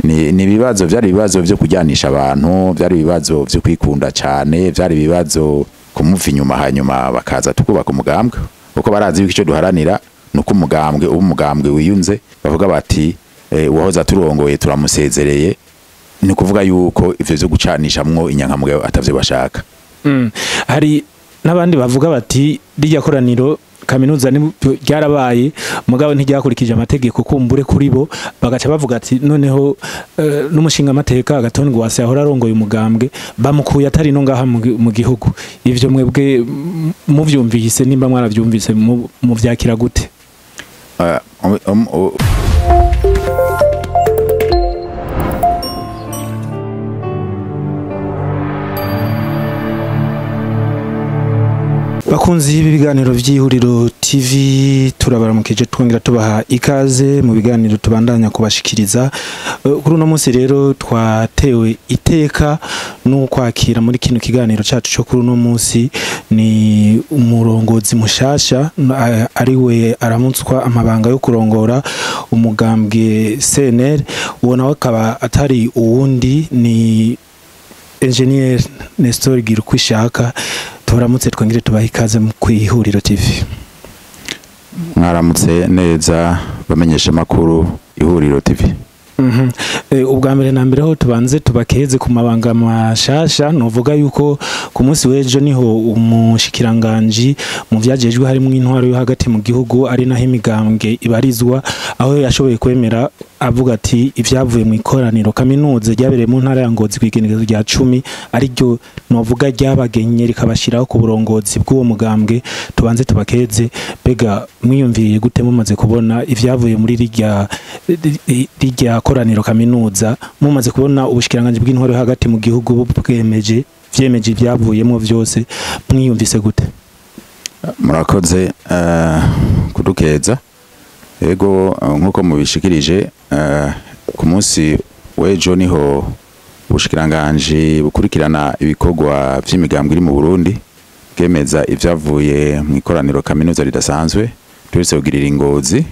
Ni ibibazo, vyari ibibazo vyo kujyanisha abantu, vyari ibibazo vyo kwikunda cyane, vyari ibibazo kumuva inyuma, hanyuma bakaza tukubaka umugambwe, kuko barazi yuko icyo duharanira nuko umugambwe uba umugambwe wiyunze. Bavuga bati uwahoze aturongoye turamusezereye. Ni ukuvuga yuko ivyo vyo gucanishamwo inyankamugayo atavyo bashaka. Hari n'abandi bavuga bati rirya koraniro kaminuza ni ryarabaye, mugabo ntiryakurikije amategeko. Kumbure kuri bo bagaca bavuga ati noneho n'umushinga amateka Agathon Rwasa yahora arongoye umugambwe bamukuye atari no ngaha mu gihugu. Ivyo mwebwe muvyumvise, nimba mwaravyumvise, muvyakira gute? Bakunzi b'ibiganiro by'Ihuriro TV, turabaramukije, twongera tubaha ikaze mu biganiro tubandanya kubashikiriza. Kuri uno munsi rero twatewe iteka n'ukwakira muri kino kiganiro cacu cyo kuri uno munsi ni umurongozi mushasha, ariwe aramutswa amabanga yo kurongora umugambwe CNL. Uwo nawe akaba atari uwundi, ni Engineer Nestor Girukwishaka. Turamutse, twongere tubaha ikaze mu kwihuriro TV. Mwaramutse neza, bamenyesha makuru Ihuriro TV. Ubwa mbere na mbere ho tubanze tubakeze ku mabanga mashasha. Novuga yuko ku munsi w'ejo niho umushikiranganji mu vyajejwe harimo intwaro yo hagati mu gihugu, ari naho imigambwe ibarizwa, aho yashoboye kwemera avuga ati ivyavuye mu ikoraniro kaminuza ryabereye mu ntara ya Ngozi kw'igenekerezo rya 10, ariryo novuga ryabagenye rikabashiraho ku burongozi bw'uwo mugambwe. Tubanze tubakeze. Bega mwiyumviriye gute mumaze kubona ivyavuye muri rirya koraniro kaminuza, mumaze kubona ubushikiranganji bw'intwaro yo hagati mu gihugu bwemeje vyemeje ivyavuyemo vyose, mwiyumvise gute? Murakoze kudukeza. Ego, nkuko mubishikirije, ku munsi w'ejo niho ubushikiranganji bukurikirana ibikorwa vy'imigambwe iri mu Burundi bwemeza ivyavuye mu ikoraniro kaminuza ridasanzwe turetse kugirira Ingozi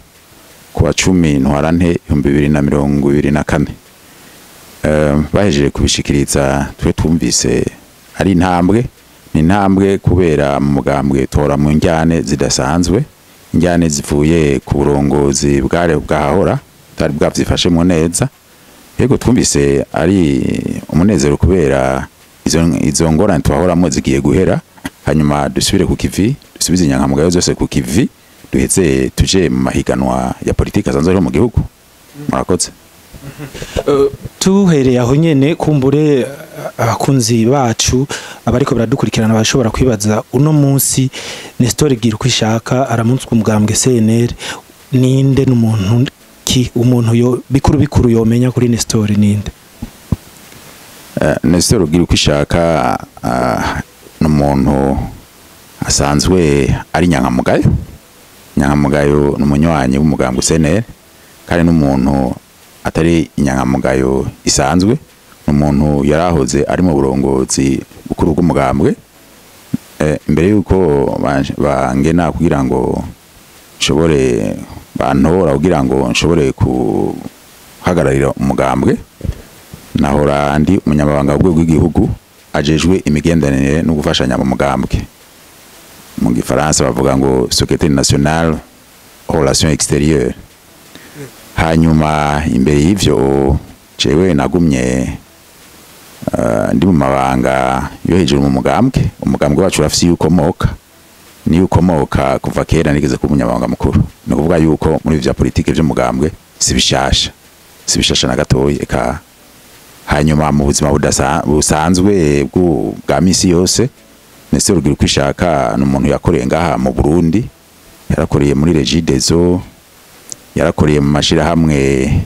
ku wa 10 Ntwarante 2024. Bahejeje kubishikiriza, twe twumvise ari intambwe. Ni intambwe kubera mu mugambwe tora mu njyane zidasanzwe, injyane zivuye ku burongozi bware bwahahora butari bwavyifashemwo neza. Yego, twumvise ari umunezero kubera izo ngorane twahoramwo zigiye guhera, hanyuma dusubire ku kivi, dusubize inyankamugayo zose ku kivi, duheze tuje mu mahiganwa ya politiki asanzwe ariho mu gihugu. Murakoze. Tuhereye aho nyene, kumbure abakunzi bacu abariko baradukurikirana bashobora kwibaza: uno munsi Nestor Girukwishaka aramutswe umugambwe CNL, ninde? N'umuntu ki? Umuntu yo bikuru bikuru yomenya kuri Nestor ninde? Nestor Girukwishaka ni umuntu asanzwe ari inyankamugayo. Inyankamugayo, ni umunywanyi w'umugambwe CNL, kandi n'umuntu atari inyankamugayo isanzwe, ni umuntu yarahoze ari mu burongozi bukuru bw'umugambwe. Imbere yuko bangena kugira ngo nshobore, bantora kugira ngo nshobore guhagararira umugambwe, nahora ndi umunyamabanga w'urwego rw'igihugu ajejwe imigenderanire no gufashanya mu mugambwe. Mu gifaransa bavuga ngo secrétaire national relations extérieures. Hanyuma imbere y'ivyo, jewe nagumye ndi mu mabanga yo hejuru mu mugambwe. Umugambwe wacu urafise yuko ukomoka, niyo ukomoka kuva kera. Nigeze kuba umunyamabanga mukuru. Ni ukuvuga yuko muri vya politike vy'umugambwe si bishasha, si bishasha na gatoyi. Eka hanyuma mu buzima busanzwe bwa misi yose, Nestor Girukwishaka ni umuntu yakoreye ngaha mu Burundi, yarakoreye muri Regideso, yarakoreye mu mashirahamwe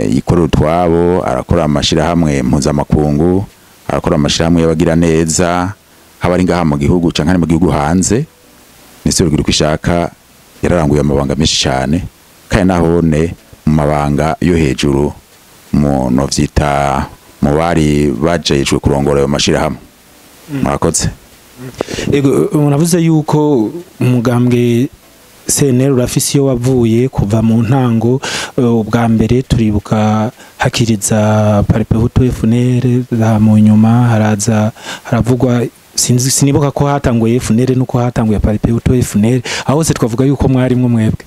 yikorera utwabo, arakora amashirahamwe mpuzamakungu, arakora amashirahamwe y'abagira neza, haba ari ngaha mu gihugu canke ari mu gihugu hanze. Nestor Girukwishaka yararanguye amabanga menshi cyane, kandi nahone mu mabanga yo hejuru, mu novyita mu bari bajejwe kurongora ayo mashirahamwe. Murakoze. Ego, muravuze yuko umugambwe CNL urafise iyo wavuye kuva mu ntango. Ubwa mbere turibuka hakiriza Palipehutu FNL, mu nyuma haraza haravugwa, sinzi sinibuka ko hatanguye FNL nuko hatanguye Palipehutu FNL, aho se twavuga yuko mwarimwo mwebwe.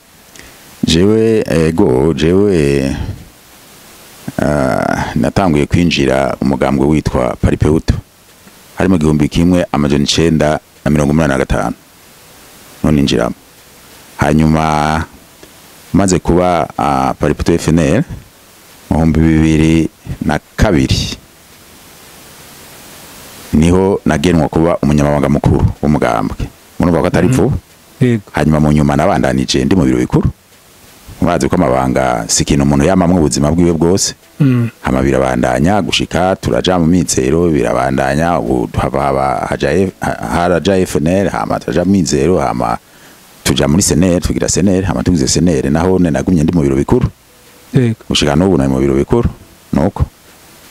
Jewe ego, jewe natanguye kwinjira umugambwe witwa Palipehutu hari mu 1985 none ninjiramo. Hanyuma maze kuba Palipehutu FNL mu 2002 niho nagenwa kuba umunyamabanga mukuru w'umugambwe. Murumva ko atari vuba. Hanyuma mu nyuma nabandanije ndi mu biro bikuru. Murazi ko amabanga si ikintu umuntu yamamwe ubuzima bwiwe bwose. Hama birabandanya gushika turaja mu mizero, birabandanya ubu haba haraja FNL, hama turaja mu mizero, hama tuja muri CNL, tugira CNL, hama tugize CNL naho nagumye ndi mu biro bikuru. Gushika n'ubu nari mu biro bikuru. Nuko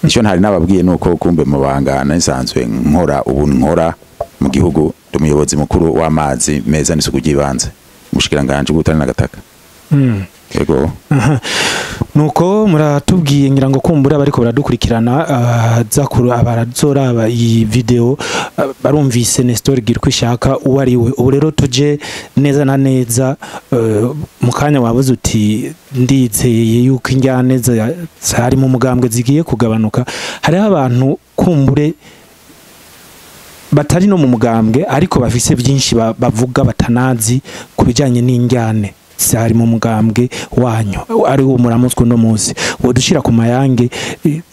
icyo ntari nababwiye nuko kumbe mu banga nsanzwe nkora ubu nkora mu gihugu, ndi umuyobozi mukuru w'amazi meza n'isuku ry'ibanze umushikiranganje bw'ubutare n'agataka. Yego. Nuko muratubwiye ngira ngo kumbura bariko baradukurikirana zakuru abarazoraba iyi video barumvise Nestor Girukwishaka uwo ari we. Ubu rero tuje neza na neza mu kanya wabuze uti ndizeye yuko injyane zari mu mugambwe zigiye kugabanuka. Hariho abantu kumbure batari no mu mugambwe ariko bafise byinshi bavuga batanazi kubijanye n'injyane zari mu mugambwe wanyu ari wo muramutswe no munsi. Wodushira ku mayange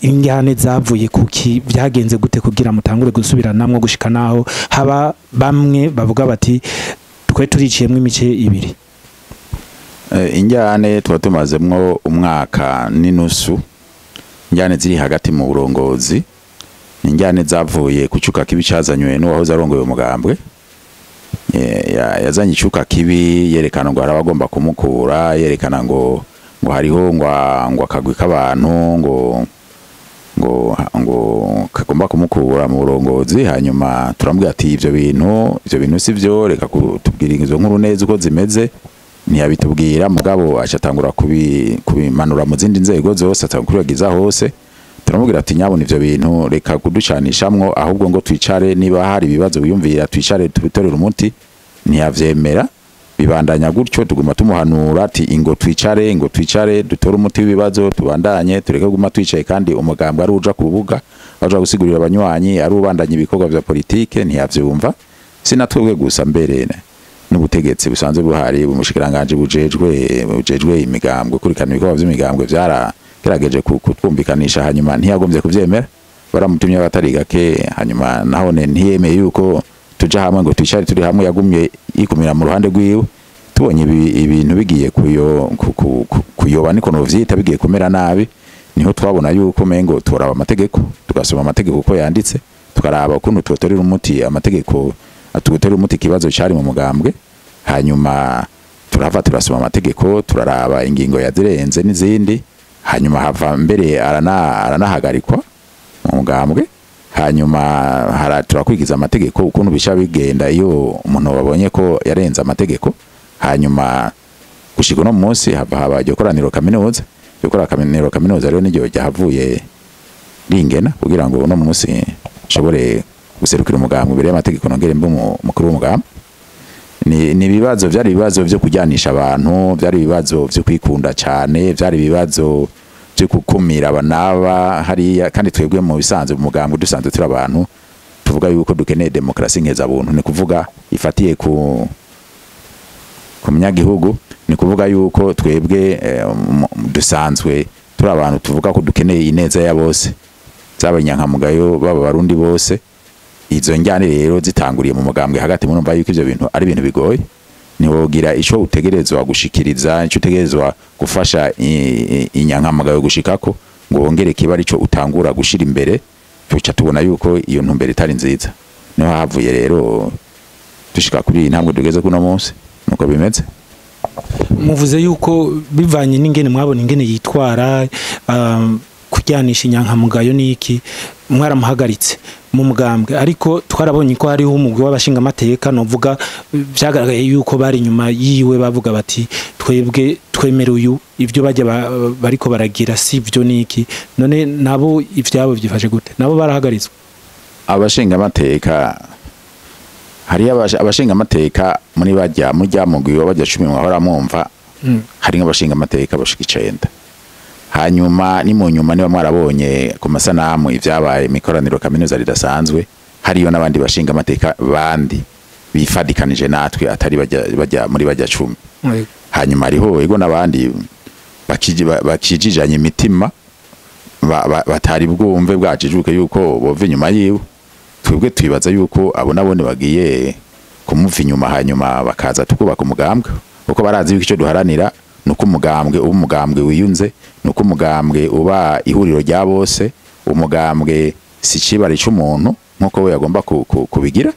injyane zavuye kuki, byagenze gute kugira mutangure gusubiranamwo gushika naho haba bamwe bavuga bati twe turiciyemwe imice ibiri? Injyane tuba tumazemwo umwaka n'inusu, injyane ziri hagati mu burongozi, injyane zavuye kucuka kibi cazanywe n'uwahoze arongoye umugambwe. Yazanye icuka kibi yerekana ngo arabagomba kumukura, yerekana ngo hariho ngo akagwi k'abantu ngo ngo ngo kagomba kumukura mu burongozi. Hanyuma turamubwira ati ivyo bintu si byo, reka kutubwira izo nkuru neza uko zimeze. Ntiyabitubwira, mugabo acatangura kubimanura mu zindi nzego zose, atangura kubigiza hose. Turamubwira ati nyabona ivyo bintu reka kuducanishamwo, ahubwo ngo twicare, niba hari ibibazo wiyumvira twicare tubitorere umuti. Ntiyavyemera, bibandanya gutyo, tuguma tumuhanura ati ingo twicare, ingo twicare dutore umuti w'ibibazo, tubandanye tureke kuguma twicaye, kandi umugambwe ari uja kurubuga aja gusigurira abanywanyi, ari ubandanya ibikorwa vya politike. Ntiyavyumva. Sinatwebwe gusa, mbere n'ubutegetsi busanzwe buhari, umushikiranganje bujejwe imigambwe, kurikana ibikorwa vy'imigambwe, vyaragerageje kutwumvikanisha, hanyuma ntiyagombye kuvyemera, baramutumye abatari gake. Hanyuma nahone ntiyemeye yuko tuja hamwe ngo twicare turi hamwe, yagumye yikumira mu ruhande rwiwe. Tubonye ibintu bigiye kuyoba, niko novyita, bigiye kumera nabi, niho twabona yuko mengo turaba amategeko, tugasoma amategeko uko yanditse, tukaraba ukuntu twotorera umuti amategeko, atugotorera umuti ikibazo cari mu mugambwe. Hanyuma turava turasoma amategeko, turaraba ingingo yazirenze n'izindi, hanyuma hava mbere aranahagarikwa mu mugambwe. Hanyuma turakwigiza amategeko ukuntu bisha bigenda iyo umuntu babonye ko yarenze amategeko. Hanyuma gushika no munsi hava haba iryo koraniro kaminuza, iryo koraniro kaminuza rero niryo ryahavuye ringena kugira ngo uno munsi nshobore guserukira umugambwe imbere y'amategeko, nongere mbe umukuru w'umugambwe. Ni ibibazo byari ibibazo byo kujyanisha abantu, byari ibibazo byo kwikunda cyane, byari ibibazo byo gukumira abanaba hariya. Kandi twebwe mu bisanzwe mu mugambwe dusanzwe turi abantu tuvuga yuko dukeneye demokrasi nkeza buntu, ni kuvuga ifatiye ku munyagihugu, ni kuvuga yuko twebwe dusanzwe turi abantu tuvuga ko dukeneye ineza ya bose, zaba inyankamugayo baba barundi bose. Izo njyane rero zitanguriye mu mugambwe hagati, murumva yuko ivyo bintu ari ibintu bigoye. Ntiwogira ico utegerezwa gushikiriza, ico utegerezwa gufasha inyankamugayo gushikako, ngo wongere kiba arico utangura gushira imbere, tuca tubona yuko iyo ntumbere itari nziza. Niho havuye rero dushika kuri iyi ntambwe tugeze kuno munsi, nuko bimeze. Muvuze yuko bivanye n'ingene mwabona ingene yitwara, kujyanisha inyankamugayo niki, mwaramuhagaritse. mu mugambwe, ariko twarabonye ko hariho umugwi w'abashinga amateka, novuga vyagaragaye yuko bari inyuma yiwe, bavuga bati twebwe twemera uyu, ivyo bajya bariko baragira si byo niki. None nabo ivyabo vyifashe gute? Nabo barahagaritswe? Abashinga amateka, hariyo abashinga amateka muri bajya muri rya mugwi wa bajya 10 mwahora mwumva, hari nk'abashinga amateka bashika 9. Hanyuma ni mu nyuma, niba mwarabonye ku masanamu ivyabaye mu ikoraniro kaminuza ridasanzwe, hariyo n'abandi bashinga amateka bandi bifadikanije natwe, atari bajya muri bajya 10. Hanyuma hariho ego n'abandi bakijijanye imitima, batari bwumve bwajijuke yuko bova inyuma yiwe. Twebwe twibaza yuko abo nabone bagiye kumuva inyuma, hanyuma bakaza tukubaka umugambwe, kuko barazi yuko ico duharanira nuko umugambwe uba umugambwe wiyunze, nuko umugambwe uba ihuriro rya bose. Umugambwe si cibari c'umuntu nkuko we yagomba kubigira.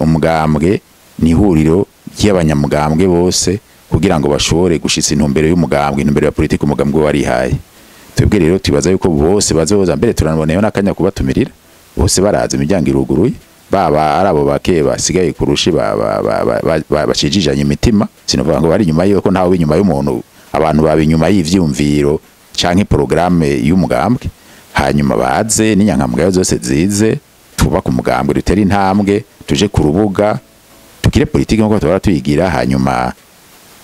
Umugambwe ni ihuriro ry'abanyamugambwe bose, kugira ngo bashobore gushitsa intumbero y'umugambwe, intumbero ya politiki umugambwe warihaye. Twebwe rero twibaza yuko bose bazoza, mbere turanaboneyeho n'akanya kubatumirira bose, baraza, imiryango iruguruye, baba ari abo bake basigaye kurushi bacijijanye imitima. Sinovuga ngo bari inyuma yiwe, ko ntawe inyuma y'umuntu, abantu baba inyuma y'ivyumviro canke programme y'umugambwe. Hanyuma baze n'inyankamugayo zose zize, twubake umugambwe, dutere intambwe, tuje ku rubuga, tugire politiki nkuko tuhora tuyigira, hanyuma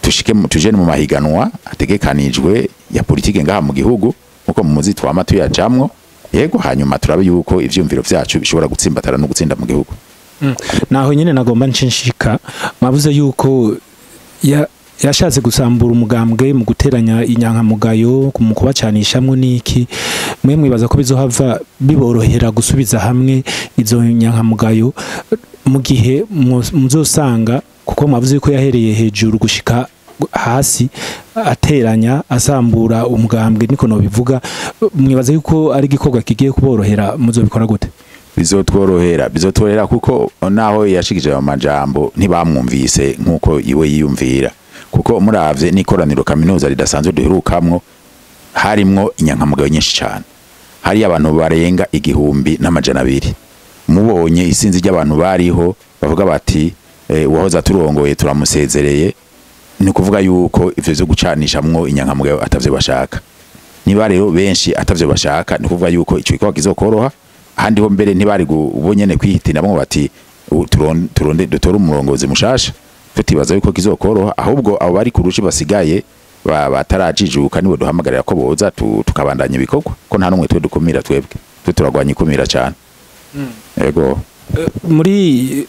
tushike tuje mu mahiganwa ategekanijwe ya politiki ngaha mu gihugu nkuko muzi twama tuyajamwo. Yego, hanyuma turabe yuko ivyumviro vyacu bishobora gutsimbatara no gutsinda mu gihugu. Naho nyene nagomba nshishika, mwavuze yuko yashatse gusambura umugambwe mu guteranya inyankamugayo, mu kubacanishamwo niki. Mwe mwibaza ko bizohava biborohera gusubiza hamwe izo nyankamugayo mu gihe muzosanga, kuko mwavuze ko yahereye hejuru gushika hasi ateranya asambura umugambwe, niko no bivuga, mwibaza yuko ari igikorwa kigiye kuborohera? Muzobikora gute? Bizotworohera kuko naho yashikije ayo majambo ntibamwumvise nkuko iwe yiyumvira, kuko muravye n'ikoraniro kaminuza ridasanzwe duherukamwo harimwo inyankamugayo nyinshi cyane, hari abantu barenga 1200. Mubonye isinzi ry'abantu bariho bavuga bati uwahoze aturongoye turamusezereye, ni kuvuga yuko ivyo vyo gucanishamwo inyankamugayo atavyo bashaka. Niba rero benshi atavyo bashaka, ni kuvuga yuko ico gikorwa kizokoroha. Ahandi ho mbere ntibari ubonyene kwihitinamwo bati turonde dutore umurongozi mushasha, tutibaza yuko kizokoroha. Ahubwo abo bari kurushi basigaye batarajijuka nibo duhamagarira ko boza tukabandanya ibikorwa, ko nta numwe twe dukumira, twebwe twe turagwanya ikumira cyane. Yego. Muri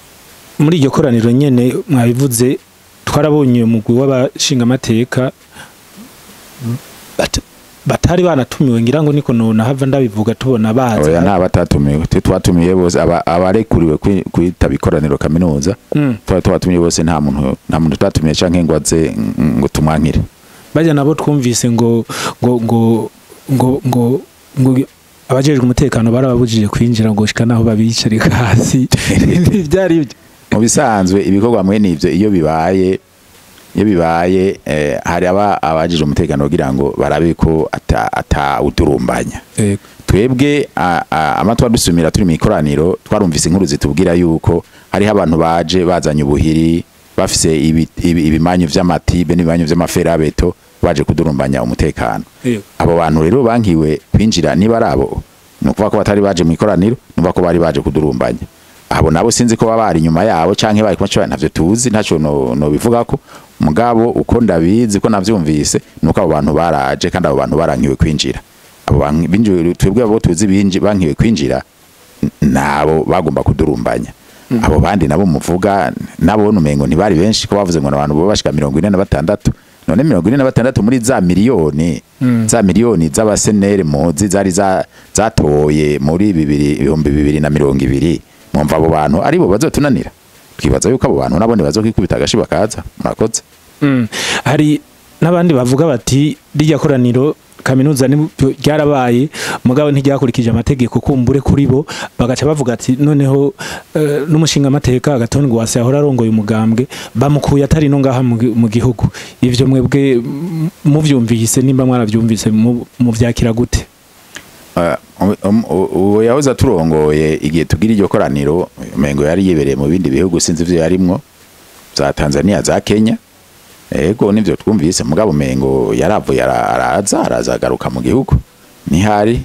iryo koraniro nyene mwabivuze, twarabonye umugwi w'abashinga amateka batari banatumiwe, ngira ngo niko nona hava ndabivuga, tubona baza. Oya, nta batatumiwe, twe twatumiye bose abarekuriwe kwitaba ikoraniro kaminuza, twatumiye bose, nta muntu twatumiye canke ngo aze ngo tumwankire. Bajya nabo twumvise ngo ngo ngo ngo ngo ngo abajejwe umutekano barababujije kwinjira ngo shika naho babicarika hasi. Byari ibyo. Mu bisanzwe ibikorwa mwe nivyo iyo bibaye hari abajije umutekano kugira ngo barabe ko ata uturumbanya. Twebwe amatwa dusumira turi mu ikoraniro, twarumvise inkuru zitubwira yuko hariho abantu baje bazanye ubuhiri, bafise ibimanyu vy'amatibe n'ibimanyu vy'amaferabeto, baje kudurumbanya umutekano. Abo bantu rero bankiwe kwinjira, niba arabo ni ukuvuga ko batari baje mu ikoraniro, nuva ko bari baje kudurumbanya. Abo nabo sinzi ko baba bari inyuma yabo canke bari kumaca, ntavyo tuzi, ntaco no bivugako. Mugabo uko ndabizi ko navyumvise nuko abo bantu baraje, kandi abo bantu barankiwe kwinjira. Abo binjiye twebwe abo tuzi bankiwe kwinjira nabo bagomba kudurumbanya. Abo bandi nabo muvuga nabo numengo ntibari benshi, ko bavuze ngo abantu bo bashika 46. None 46 muri za miliyoni, za miliyoni z'abasenere muzi zari zatoye muri 2020, mwumva abo bantu aribo bazotunanira? Twibaza yuko abo bantu nabo bazokwikubita agashi bakaza. Murakoze. Hari n'abandi bavuga bati rijya koraniro kaminuza ni ryarabaye mugabo ntiryakurikije amategeko, kumbure kuri bo bagaca bavuga ati noneho n'umushinga amateka Agathon Rwasa yahora arongoye umugambwe bamukuye atari no ngaha mu gihugu. Ivyo mwebwe muvyumvise, nimba mwaravyumvise, muvyakira gute? Uwo yahoze aturongoye igihe tugira iryo koraniro, umengo yari yibereye mu bindi bihugu, sinzi ivyo yarimwo, za Tanzania, za Kenya. Ego, nivyo twumvise, mugabo umengo yaravuye, araza agaruka mu gihugu ntihari.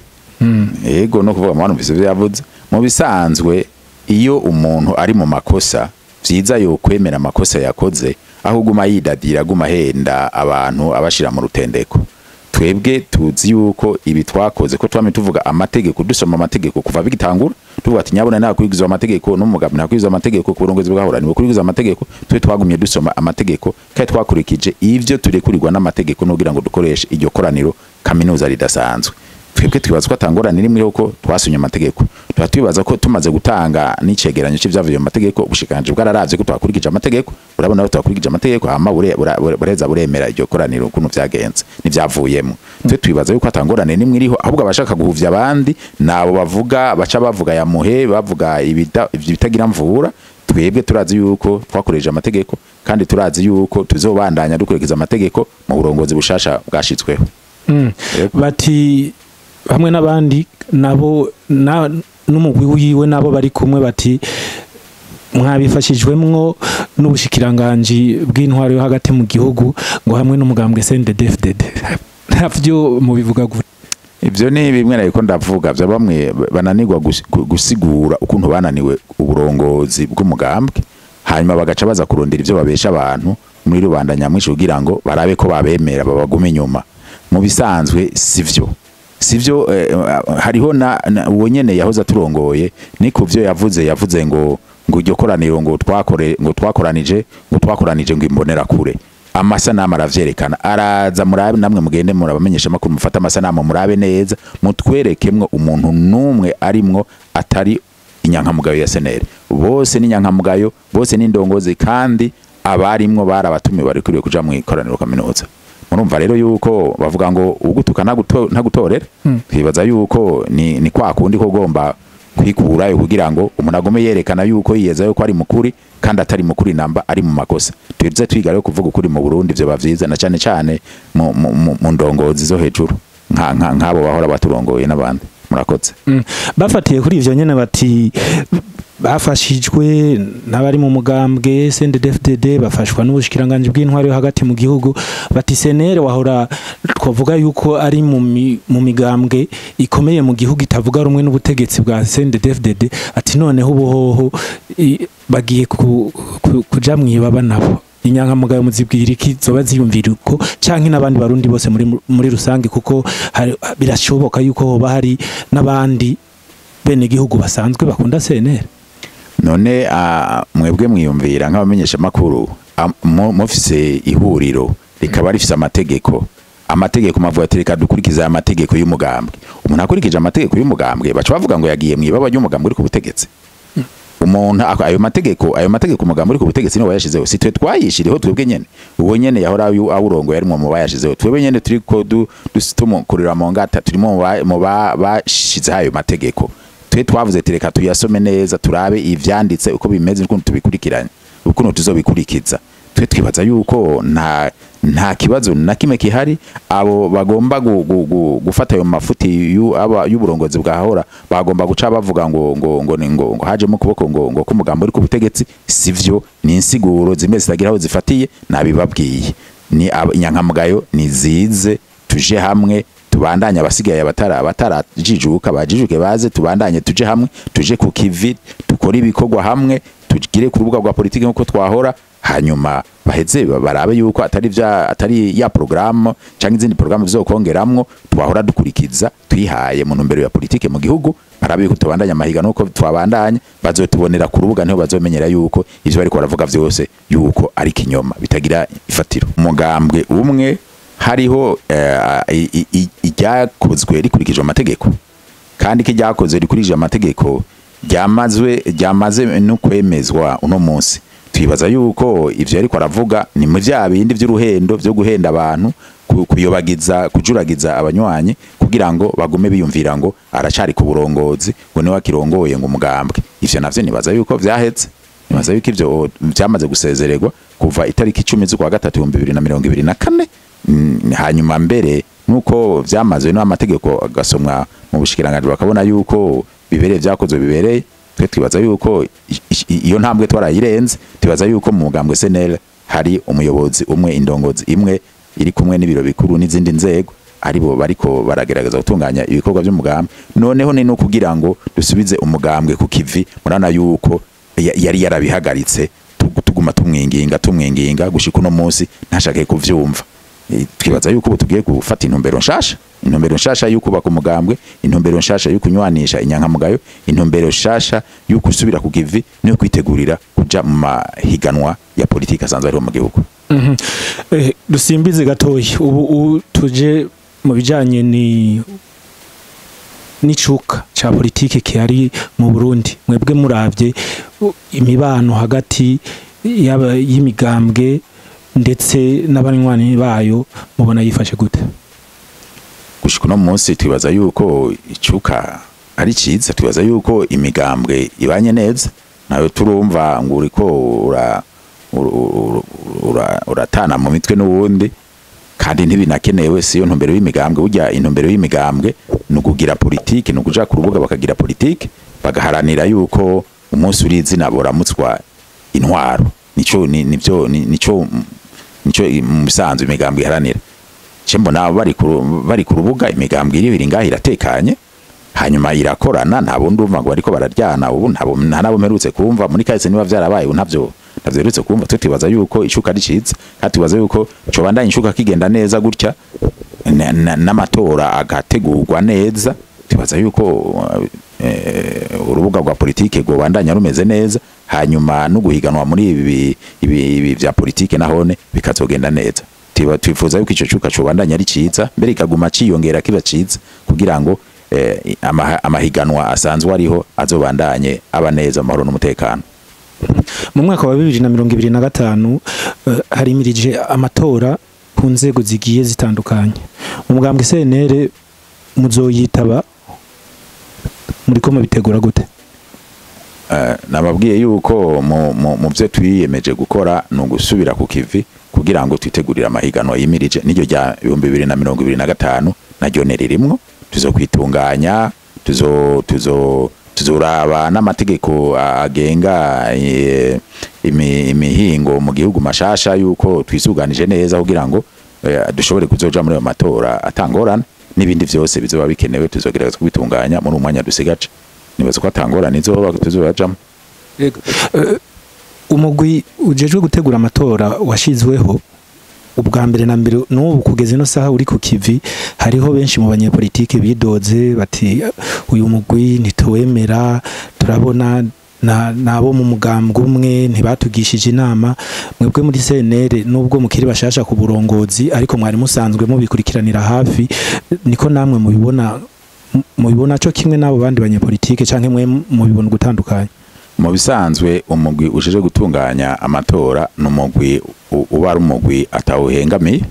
Ego, no kuvuga mwarumvise ivyo yavuze. Mu bisanzwe, iyo umuntu ari mu makosa, vyiza yo kwemera amakosa yakoze, aho uguma yidadira, aguma ahenda abantu, abashira mu rutendeko. Twebwe tuzi yuko ibi twakoze, ko twamye tuvuga amategeko, dusoma amategeko kuva bigitangura, tuvuga ati nyabona nta kwigizwa amategeko n'umugabo, nta kwigizwa amategeko ku burongozi bwahora, ni kwigizwa amategeko. Twe twagumye dusoma amategeko kandi twakurikije ivyo turekurirwa n'amategeko nugira ngo dukoreshe iryo koraniro kaminuza ridasanzwe. Twebwe twibaza ko atangorane rimwe yuko twasunye amategeko. Tuba twibaza ko tumaze gutanga n'icegeranyo c'ivyavuye mu mategeko, ubushikanje bwararavye ko twakurikije amategeko, urabona ko twakurikije amategeko, hama bureza buremera iryo koraniro ukuntu vyagenze n'ivyavuyemo. Twe twibaza yuko atangorane nimwe iriho, ahubwo abashaka guhuvya abandi nabo bavuga, baca bavuga ya muhe, bavuga ibitagira mvura. Twebwe turazi yuko twakoresheje amategeko, kandi turazi yuko tuzobandanya dukurikiza amategeko mu burongozi bushasha bwashitsweho. Bati hamwe n'abandi nabo n'umugwi wiwe nabo bari kumwe, bati mwabifashijwemwo n'ubushikiranganji bw'intwaro yo hagati mu gihugu, ngo hamwe n'umugambwe CNDD-FDD. Ntavyo mubivuga gute? Ivyo ni bimwe nariko ndavuga vya bamwe bananirwa gusigura ukuntu bananiwe uburongozi bw'umugambwe, hanyuma bagaca baza kurondera ivyo babesha abantu muri rubanda nyamwinshi kugira ngo barabe ko babemera, babagume inyuma. Mu bisanzwe sivyo, sivyo. Hariho na uwo nyene yahoze aturongoye, ni kuvyo yavuze ngo iryo koraniro ngo twakore, ngo twakoranije, ngo twakoranije ngo imbonera kure. Amasanamu aravyerekana, araza murabe namwe, mugende murabamenyesha makuru, mufate amasanamu murabe neza, mutwerekemwo umuntu numwe arimwo atari inyankamugayo ya CNL. Bose ni inyankamugayo, bose ni indongozi, kandi abarimwo barabatumiwe, bari kuja mu ikoraniro kaminuza. Murumva rero yuko bavuga ngo ugutuka ntagutorera. Twibaza yuko ni kwa kundi ko ugomba kwikurayo kugira ngo umuntu agume yerekana yuko yiyeza yuko ari mukuri, kandi atari mukuri namba, ari mu makosa. Tuze twiga rero kuvuga ukuri mu Burundi, ivyo bavyiza, na cane cane mu ndongozi zo hejuru nka nk'abo bahora baturongoye n'abandi. Murakoze. Bafatiye kuri ivyo nyene, bati bafashijwe n'abari mu mugambwe CNDD-FDD, bafashwa n'ubushikiranganje bw'intwaro yo hagati mu gihugu, bati CNL wahora twavuga yuko ari mu migambwe ikomeye mu gihugu itavuga rumwe n'ubutegetsi bwa CNDD-FDD, ati noneho ubuhoho bagiye kuja mwibaba nabo. Inyankamugayo muzibwira iki zoba ziyumvira uko, canke n'abandi barundi bose muri rusange, kuko birashoboka yuko hoba hari n'abandi bene gihugu basanzwe bakunda CNL? None mwebwe mwiyumvira nk'abamenyesha makuru, mufise ihuriro rikaba rifise amategeko mavuga ati reka dukurikize aya mategeko y'umugambwe, umuntu akurikije amategeko y'umugambwe baca bavuga ngo yagiye mwibaba ry'umugambwe uri ku butegetsi. Umuntu ayo mategeko umugambwe uri ku butegetsi niwe wayashizeho, si twe twayishiriho twebwe nyene. Uwo nyene yahora awurongo yarimwo mu bayashizeho. Twebwe nyene turiko tumukurira mu ngata, turimo mu bashizeho ayo mategeko. Twe twavuze ati reka tuyasome neza, turabe ivyanditse uko bimeze, ukuntu tubikurikiranye, ukuntu tuzobikurikiza. Twe twibaza yuko nta kibazo na kimwe kihari. Abo bagomba gufata ayo mafuti y'uburongozi bwahora bagomba guca bavuga ngo hajemo ukuboko ngo k'umugambi uri ku butegetsi, sivyo. Ni insiguro zimwe zitagira aho zifatiye. Nabibabwiye, ni inyankamugayo nizize, tuje hamwe, tubandanye. Abasigaye abatarajijuka bajijuke, baze tubandanye, tuje hamwe, tuje ku kivi, dukore ibikorwa hamwe, tugire ku rubuga rwa politiki nkuko twahora. Hanyuma baheze barabe yuko atari ya programme canke izindi programme bizokongeramwo twahora dukurikiza twihaye mu ntumbero ya politike mu gihugu. Barabe yuko tubandanya amahiganwa uko twabandanya, bazotubonera ku rubuga, niho bazomenyera yuko ivyo bariko baravuga vyose yuko ari kinyoma bitagira ifatiro. Umugambwe umwe hariho iryakozwe rikurikije amategeko, kandi ko iryakozwe rikurikije amategeko ryamaze no kwemezwa uno munsi. Twibaza yuko ivyo ariko aravuga ni mu vya bindi vy'uruhendo vyo guhenda abantu, kuyobagiza, kujuragiza abanywanyi kugira ngo bagume biyumvira ngo aracari ku burongozi, ngo niwe akirongoye ngo umugambwe. Ivyo navyo nibaza yuko vyahetse, nibaza yuko ivyo vyamaze gusezererwa kuva itariki 10 z'ukwa gatatu 2024. Hanyuma mbere Nuko vyamazwe n'amategeko agasomwa mu bushikiranganje, bakabona yuko bibereye, vyakozwe bibereye. Twe twibaza yuko iyo ntambwe twarayirenze. Twibaza yuko mu mugambwe CNL hari umuyobozi umwe, indongozi imwe iri kumwe n'ibiro bikuru n'izindi nzego, aribo bariko baragerageza gutunganya ibikorwa by'umugambwe. Noneho ni no kugira ngo dusubize umugambwe ku kivi. Murana yuko yari yarabihagaritse, tuguma tumwinginga, tumwinginga, gushika uno munsi ntashake kuvyumva. Twibaza yuko ubu tugiye gufata intumbero nshasha, intumbero nshasha yo kubaka umugambwe, intumbero nshasha yo kunywanisha inyankamugayo, intumbero nshasha yo gusubira ku kivi no kwitegurira kuja mu mahiganwa ya politiki asanzwe ariho mu gihugu. Dusimbize gatoyi ubu tuje mu bijanye ni n'icuka ca politike kihari mu Burundi. Mwebwe muravye imibano hagati y'imigambwe ndetse n'abanywanyi bayo, mubona yifashe gute? Gushika uno munsi twibaza yuko icuka ari ciza. Twibaza yuko imigambwe ibanye neza, nawe turumva ngo uriko uratana mu mitwe n'uwundi, kandi ntibinakenewe, siyo ntumbero y'imigambwe. Burya intumbero y'imigambwe ni ukugira politike, ni ukuja ku rubuga bakagira politike, bagaharanira yuko umunsi uri izina boramutswa intwaro. Nico nivyo nico mu bisanzwe imigambwe iharanira. Ce mbona bari ku rubuga, imigambwe iri ngaho iratekanye, hanyuma irakorana. Nta bundi urumva ngo bariko bararyana ubu, nta nabo mperutse kumva. Muri kahise niba vyarabaye, ubu ntavyo mperutse kumva. Twe twibaza yuko icuka ari ciza, kandi twibaza yuko cobandanya icuka kigenda neza gutya, n'amatora agategurwa neza. Twibaza yuko urubuga rwa politike rwobandanya rumeze neza, hanyuma no guhiganwa muri ibi vya politike nahone bikazogenda neza. Twifuza yuko ico cuka cobandanya ari ciza, mbere ikaguma ciyongera kiba ciza, kugira ngo amahiganwa asanzwe ariho azobandanye aba neza, amahoro n'umutekano. Mu mwaka wa 2025 harimirije amatora ku nzego zigiye zitandukanye. Umugambwe CNL muzoyitaba? Muriko mubitegura gute? Nababwiye yuko mu byo twiyemeje gukora ni ugusubira ku kivi kugira ngo twitegurire amahiganwa yimirije, n'iryo rya 2025 naryo ririmwo. Tuzokwitunganya, tuzoraba n'amategeko agenga imihingo mu gihugu mashasha, yuko twisuganije neza kugira ngo dushobore kuzoja muri ayo matora atangorane. N'ibindi vyose bizoba bikenewe tuzogerageza kubitunganya muri umwanya dusigaje. Nibaza ko atangorane izoba, tuzobajamwo. Umugwi ujejwe gutegura amatora washizweho ubwa mbere na mbere, n'ubu kugeza ino saha uri ku kivi. Hariho benshi mu banyepolitike bidoze bati: "Uyu mugwi ntituwemera, turabona nabo mu mugambwe umwe, ntibatugishije inama." Mwebwe muri CNL, nubwo mukiri bashasha ku burongozi, ariko mwari musanzwe mubikurikiranira hafi, niko namwe mubibona? Mubibona co kimwe n'abo bandi banyepolitike, canke mwe mubibona gutandukanye? Mu bisanzwe umugwi ujeje gutunganya amatora ni umugwi uba ari umugwi atawuhengamiye,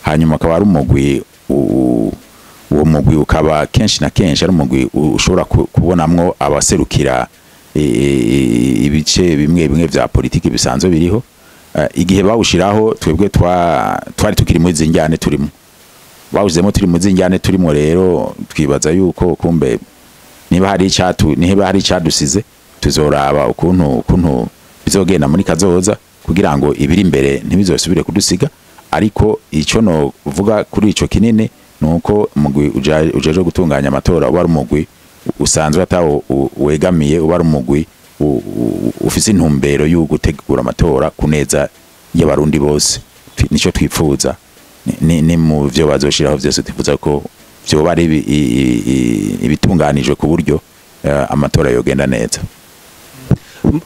hanyuma akaba ari umugwi uwo mugwi ukaba kenshi na kenshi ari umugwi ushobora kubonamwo abaserukira ibice bimwe bimwe vya politiki bisanzwe biriho. Igihe bawushiraho, twebwe twari tukiri muri izi njyane turimo, bawuzemo turi mu zinjyane turimo. Rero twibaza yuko kumbe niba hari icadusize, tuzoraba ukuntu bizogenda muri kazoza kugira ngo ibiri imbere ntibizosubire kudusiga. Ariko ico no vuga kuri ico kinini nuko umugwi ujeje gutunganya amatora uba ari umugwi usanzwe atawo wegamiye, uba ari umugwi ufise intumbero yo gutegura amatora ku neza y'Abarundi bose. Nico twipfuza. Ni mu vyo bazoshiraho vyose, twifuza ko vyoba ari ibitunganijwe ku buryo amatora yogenda neza.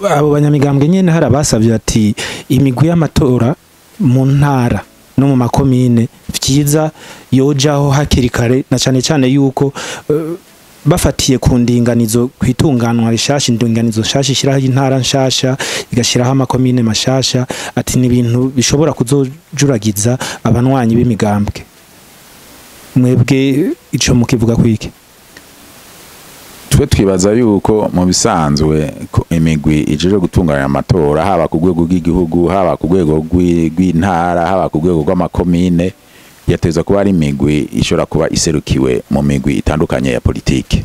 Abo banyamigambwe nyene hari abasavye ati imigwi y'amatora mu ntara no mu makomine vyiza yojaho hakiri kare, na cane cane yuko bafatiye ku ndinganizo kwitunganwa rishasha, indinganizo nshasha ishiraho intara nshasha, igashiraho amakomine mashasha, ati ni ibintu bishobora kuzojuragiza abanwanyi b'imigambwe. Mwebwe ico mukivuga kwiki? Twe twibaza yuko mu bisanzwe ko imigwi ijeje gutunganya amatora, haba ku rwego rw'igihugu, haba ku rwego rw'intara, haba ku rwego rw'amakomine, Yateza kuba ari imigwi ishobora kuba iserukiwe mu migwi itandukanye ya politike.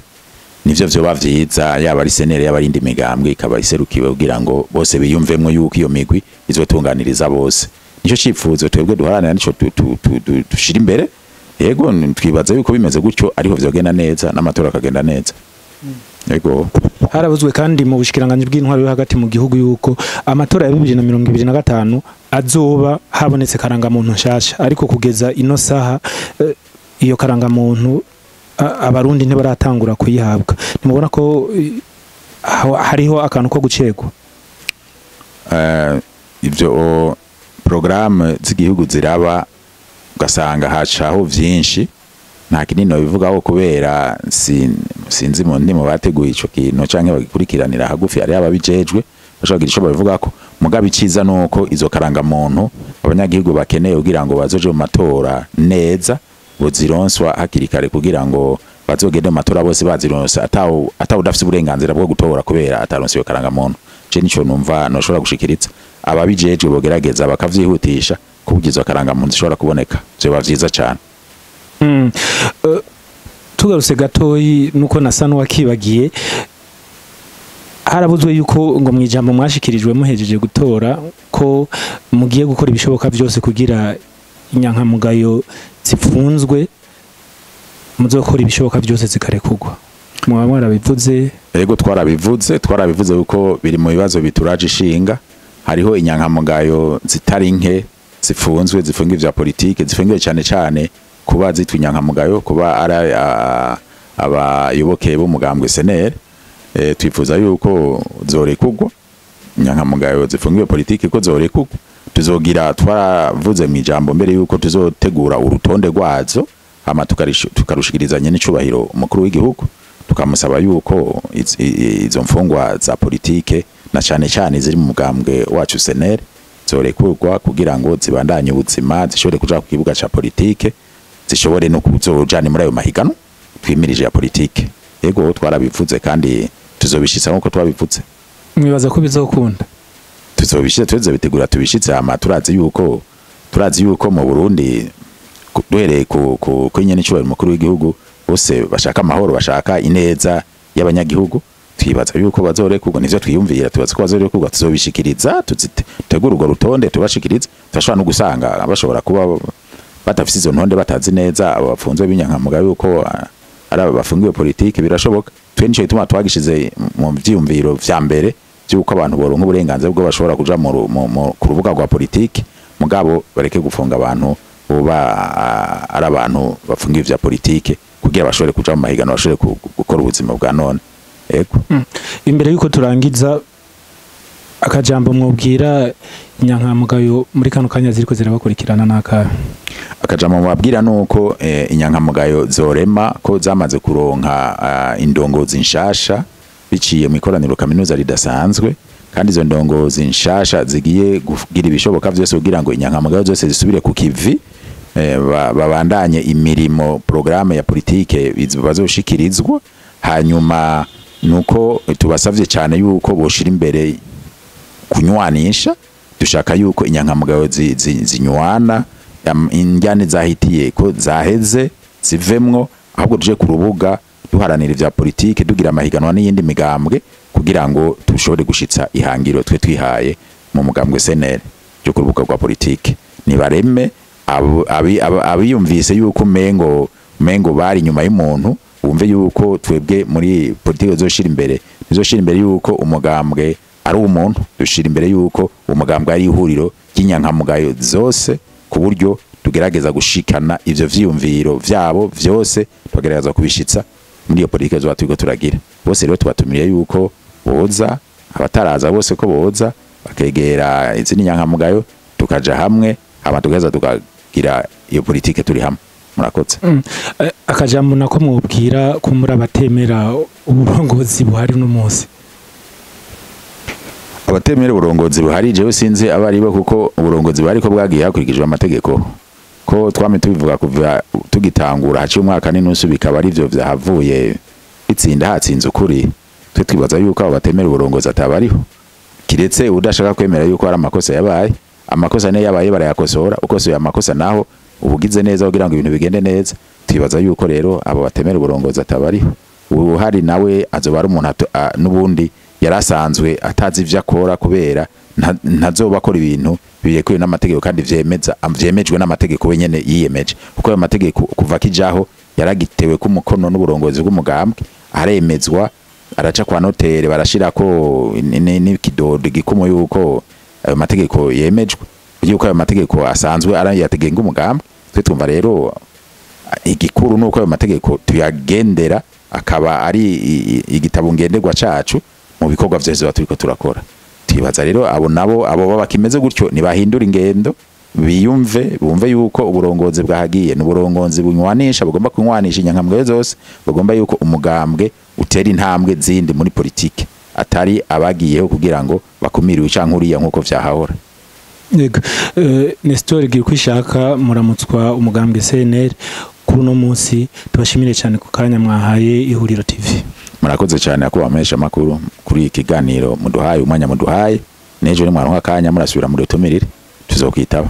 Nivyo vyoba vyiza, yaba ari CNL, yaba ari indi migambwe, ikaba iserukiwe kugira ngo bose biyumvemwo yuko iyo migwi izotunganiriza bose. Nico cifuzo twebwe duharanira, nico dushira imbere. Yego, twibaza yuko bimeze gutyo ariho vyogenda neza, n'amatora akagenda neza. Yego. Harabuzwe kandi mu bushikiranganji bw'intwaro yo hagati mu gihugu yuko amatora ya 2025 azoba habonetse karangamuntu nshasha, ariko kugeza ino saha iyo karangamuntu abarundi ntibaratangura kuyihabwa. Nimubona ko hariho akantu ko gucegwa? Ivyo programme z'igihugu ziraba, ugasanga hacaho vyinshi. Nta kinini bivugaho kubera sinzi mu ndimo bateguye ico kintu canke bagikurikiranira hagufi, ari ababijejwe bashobora kugira ico babivugako. Mugabo iciza nuko izo karangamuntu abanyagihugu bakeneye kugira ngo bazoje mu matora neza bozironswa hakiri kare, kugira ngo bazogende mu matora bose bazironsa, atawu udafise uburenganzira bwo gutora kubera ataronse iyo karangamuntu. Je nico numva noshobora gushikiriza: ababijejwe bogerageza bakavyihutisha kuburyo izo karangamuntu zishobora kuboneka, vyoba vyiza cane. Tugarutse gatoyi, nuko nasa n'uwakibagiye, harabuzwe yuko ngo mwijambo mwashikirijwe muhejeje gutora ko mugiye gukora ibishoboka byose kugira inyankamugayo zipfunzwe, muzokora ibishoboka byose zikarekugwa. Mwaba mwarabivuze? Ego, twarabivuze kuko biri mu bibazo bituraje ishinga. Hariho inyankamugayo zitari nke zifunzwe, zifungiwe vya politike, zifungiwe cyane cyane kuba zitwa inyankamugayo, kuba ari abayoboke b'umugambwe CNL. Twifuza yuko zorekugwa, inyankamugayo zifungiwe politike ko zorekugwa. Tuzogira, twaravuze mu ijambo mbere yuko tuzotegura urutonde rwazo, hama tukarushikirizanya n'icubahiro umukuru w'igihugu, tukamusaba yuko izo mfungwa za politike, na cyane cyane ziri mu mugambwe wacu CNL, zorekurwa kugira ngo zibandanye ubuzima, zishobore kuja ku kibuga ca politike, zishobore no kuzojana muri ayo mahiganwa twimirije ya politike. Yego, twarabivuze kandi tuzobishitsa nkuko twabivuze. Mwibaza ko bizokunda? Tuzobishitsa, tuzobitegura tubishitse. Hama turazi yuko mu Burundi, duhereye ku nyene n'icubahiro umukuru w'igihugu, bose bashaka amahoro, bashaka ineza y'abanyagihugu. Twibaza yuko bazorekurwa, nivyo twiyumvira, tubaza ko bazorekurwa. Tuzobishikiriza, tutegura urwo rutonde tubashikiriza. Turashobora no gusanga bashobora kuba badafise izo ntonde, batazi neza abo bafunzwe b'inyankamugayo yuko ari abo bafungiwe politike, birashoboka. Twe nico gituma twagishize mu vyiyumviro vya mbere vy'uko abantu boronka uburenganzira bwo bashobora kuja mu, ru- mu, mu, ku rubuga rwa politike, mugabo bareke gufunga abantu boba ari abantu bafungiwe vya politike, kugira bashobore kuja mu mahiganwa, bashobore gukora ubuzima bwa none. Ego. Imbere yuko turangiza, akajambo mwobwira inyankamugayo muri kano kanya ziriko zirabakurikirana n'akahe? Akajambo mubabwira nuko inyankamugayo zorema, ko zamaze kuronka indongozi nshasha biciye mu ikoraniro kaminuza ridasanzwe, kandi izo ndongozi nshasha zigiye kugira ibishoboka vyose kugira ngo inyankamugayo zose zisubire ku kivi, babandanye imirimo, programme ya politike bazoshikirizwa. Hanyuma nuko tubasavye cyane yuko boshira imbere kunywanisha. Dushaka yuko inyankamugayo zinywana, injyane zahitiye ko zaheze zivemwo, ahubwo tuje ku rubuga duharanira ivya politike, dugira amahiganwa n'iyindi migambwe, kugira ngo dushobore gushitsa ihangiro twe twihaye mu mugambwe CNL ryo ku rubuga rwa politike. Nibareme abiyumvise yuko umengo bari inyuma y'umuntu, wumve yuko twebwe muri politike zoshira imbere, nizoshira imbere yuko umugambwe ari umuntu, dushira imbere yuko umugambwe ari ihuriro ry'inyankamugayo zose, ku buryo tugerageza gushikana ivyo vyiyumviro vyabo vyose, tugerageza kubishitsa muri iyo politike zoba turiko turagira. Bose rero tubatumiye yuko boza, abataraza bose ko boza bakegera izindi nyankamugayo, tukaja hamwe, hama tugaheza tukagira iyo politike turi hamwe. Murakoze. Akajambo nako mwobwira ko muri abatemera uburongozi buhari uno munsi? Abatemera uburongozi buhari, jewe sinzi abo ari bo, kuko uburongozi buhari ko bwagiye hakurikijwe amategeko, ko twame tubivuga kuva tugitangura, haciye umwaka n'inusu bikaba ari vyo vyahavuye bitsinda, hatsinze ukuri. Twe twibaza yuko abo batemera uburongozi atabariho, kiretse udashaka kwemera yuko hari amakosa yabaye. Amakosa niyo yabaye barayakosora, ukosoye amakosa naho Ubugize neza kugira ngo ibintu bigende neza. Twibaza yuko rero abo batemera uburongozi atabariho. Ubuhari nawe azoba ari umuntu n'ubundi yarasanzwe atazi ivyo akora, kubera ntazoba akora ibintu birekuwe n'amategeko kandi vyemejwe n'amategeko wenyene yiyemeje, kuko ayo mategeko kuva kijaho yaragitewe ku mukono n'uburongozi bw'umugambwe, aremezwa, araca kwa notere, barashirako n'ikidodo gikumo yuko ayo mategeko yemejwe, yuko ayo mategeko asanzwe arayategenga umugambwe. Twe twumva rero igikuru nuko ayo mategeko tuyagendera, akaba ari igitabo ngenderwa cacu mu bikorwa vyose turiko turakora. Twibaza rero abo nabo, abo baba kimeze gutyo, ntibahindura ingendo, biyumve, bumve yuko uburongozi bwahagiye n'uburongozi bunywanisha, bugomba kunywanisha inyankamwe zose, bugomba yuko umugambwe utera intambwe zindi muri politike, atari abagiyeho kugira ngo bakumiriwe canke uriya nkuko vyahahora. Yego, Nestor Girkwishaka, muramutswa umugambwe CNL kuri uno munsi, tubashimire cyane ku kanya mwahaye Ihuriro TV. Murakoze cyane akuba amesha makuru kuri iki kiganiro muduhaye, umwanya muduhaye. Nejo ni mwaronka akanya murasubira mudutumirire, tuzokwitaba.